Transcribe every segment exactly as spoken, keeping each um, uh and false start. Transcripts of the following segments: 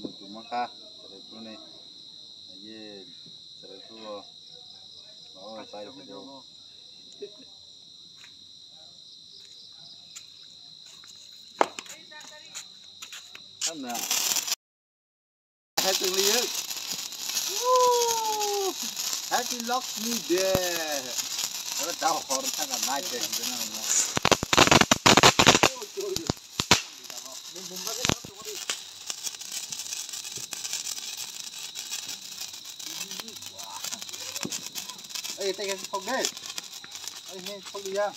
Muchungma kha, chwrai phuru ni. Ye, chwrai phuru o. Bawa pai video. Tama. Happy New Year. Woo! Happy Lakshmi Day. Ora tao hor thanga nai de na na. Ei, tei kaisa khok de. Ei, he khok ya.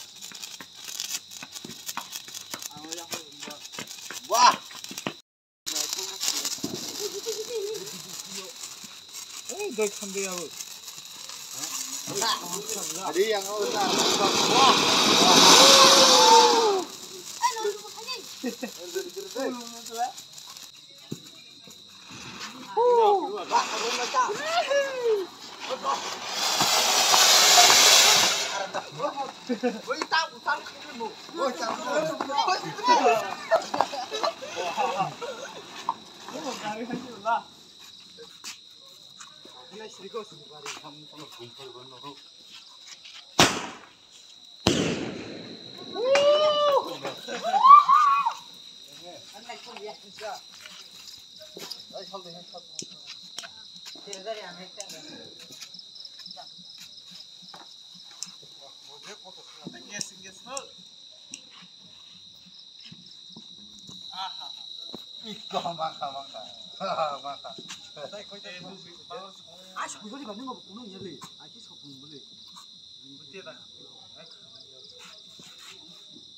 Wah! Ei, doi khan de abo. Adi yang au ta. Wah! Iko mangkha, mangkha. Mangkha. Ai, sujoli ba nung ba kunu ya le. Ai, ki sokung bole. Buti da.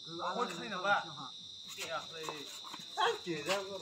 Ko ala khani na ba. Ai, ke ja ko.